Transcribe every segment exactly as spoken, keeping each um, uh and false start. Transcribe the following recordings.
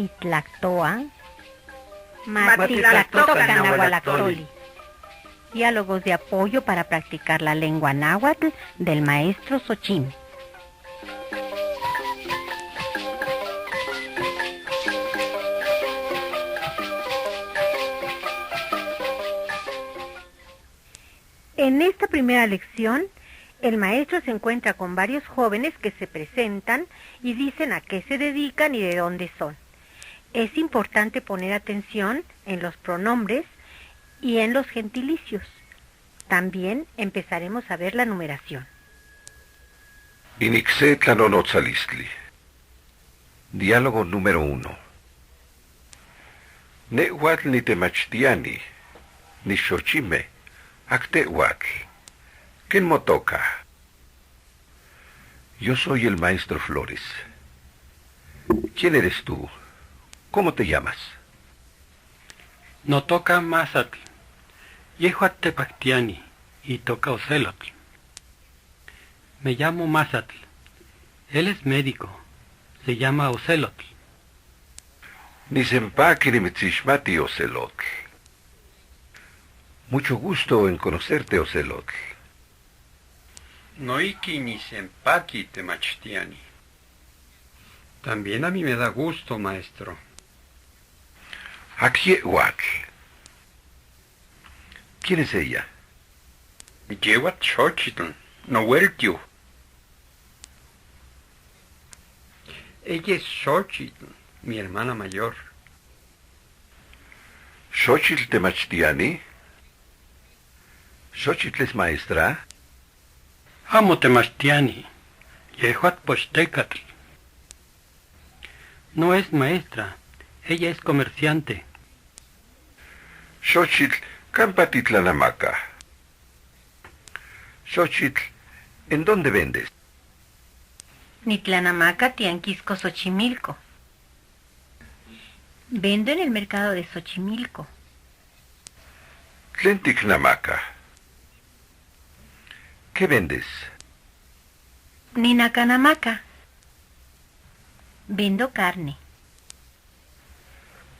Matlaktoa. Matitlaktoka nahualaktoili. Diálogos de apoyo para practicar la lengua náhuatl del maestro Xochim. En esta primera lección, el maestro se encuentra con varios jóvenes que se presentan y dicen a qué se dedican y de dónde son. Es importante poner atención en los pronombres y en los gentilicios. También empezaremos a ver la numeración. Inikse tlanonotzalistli. Diálogo número uno. Nehuatl nitemachtiani, niXochime, ak tehuatl. Ken motoka? Yo soy el maestro Flores. ¿Quién eres tú? ¿Cómo te llamas? Notoka Masatl. Yehua tepaktiani, itoka Ocelotl. Me llamo Masatl. Él es médico. Se llama Ocelotl. Nisenpaki nimitsixmati, Ocelotl. Mucho gusto en conocerte, Ocelotl. Noiki nisenpaki temachtiani. También a mí me da gusto, maestro. Ak yehuatl? ¿Quién es ella? Yehuatl Xochitl, noueltiu. Ella es Xochitl, mi hermana mayor. ¿Xochitl temachtiani? ¿Xochitl es maestra? Amo temachtiani, yehuatl pochtekatl. No es maestra, ella es comerciante. Xochitl, kampa titlanamaka? Xochitl, ¿en dónde vendes? Nitlanamaka tianguisco Xochimilco. Vendo en el mercado de Xochimilco. ¿Tlen tiknamaka? ¿Qué vendes? Ninakanamaka. Vendo carne.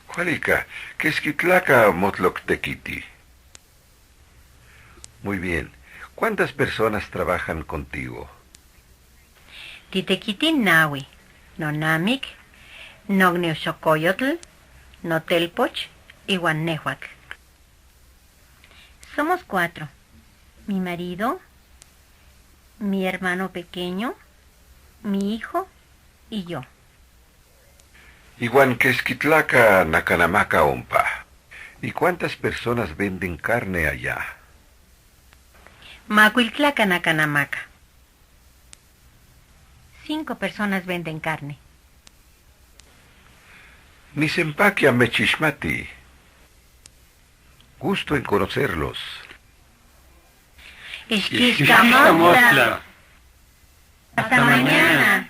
Kualika, keski tlakatl motlok tekiti? Muy bien. ¿Cuántas personas trabajan contigo? Titekiti naui, nonamik, nokniu Xokoyotl, notelpoch, ihuan nehuatl. Somos cuatro. Mi marido, mi hermano pequeño, mi hijo y yo. Ihuan keski tlakatl nakanamaka ompa? ¿Y cuántas personas venden carne allá? Makuil tlakatl nakanamaka. Cinco personas venden carne. Nisenpaki amechixmati. Gusto en conocerlos. Iskishkamotla. Hasta mañana.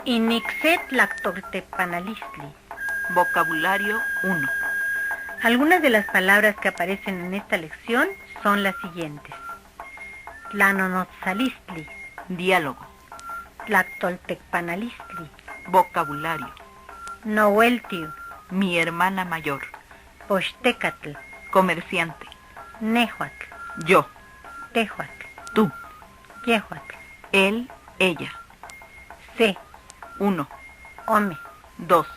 Inikse tlakatoltepanalistli. Vocabulario uno. Algunas de las palabras que aparecen en esta lección son las siguientes. Tlanonotzalistli. Diálogo. Tlakatoltepanalistli. Vocabulario. Noueltiu. Mi hermana mayor. Pochtekatl. Comerciante. Nehuatl. Yo. Tehuatl. Tú. Yehuatl. Él, ella. Se. Uno. Ome. Dos.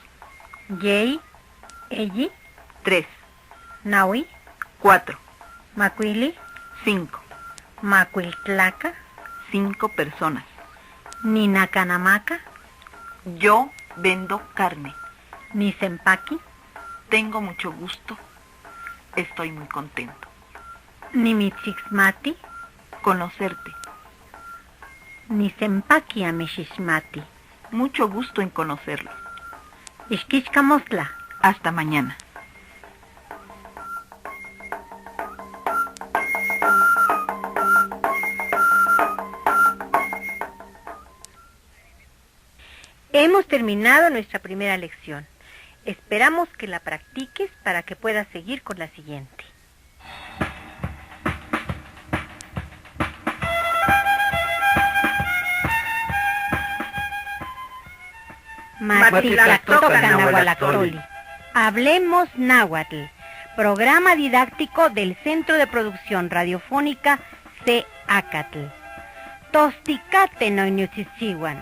Yei, eyi. Tres. Naui. Cuatro. Makuili. Cinco. Makuil tlakatl. Cinco personas. Ninakanamaka. Yo vendo carne. Nisenpaki. Tengo mucho gusto. Estoy muy contento. Nimitsixmati. Conocerte. Nisenpaki amechixmati. Mucho gusto en conocerlos. Iskishkamotla. Hasta mañana. Hemos terminado nuestra primera lección. Esperamos que la practiques para que puedas seguir con la siguiente. Matiklatokanahualaktoli. Hablemos Náhuatl. Programa didáctico del Centro de Producción Radiofónica C A C A T L. Tostika tenoi niutsitsiguan.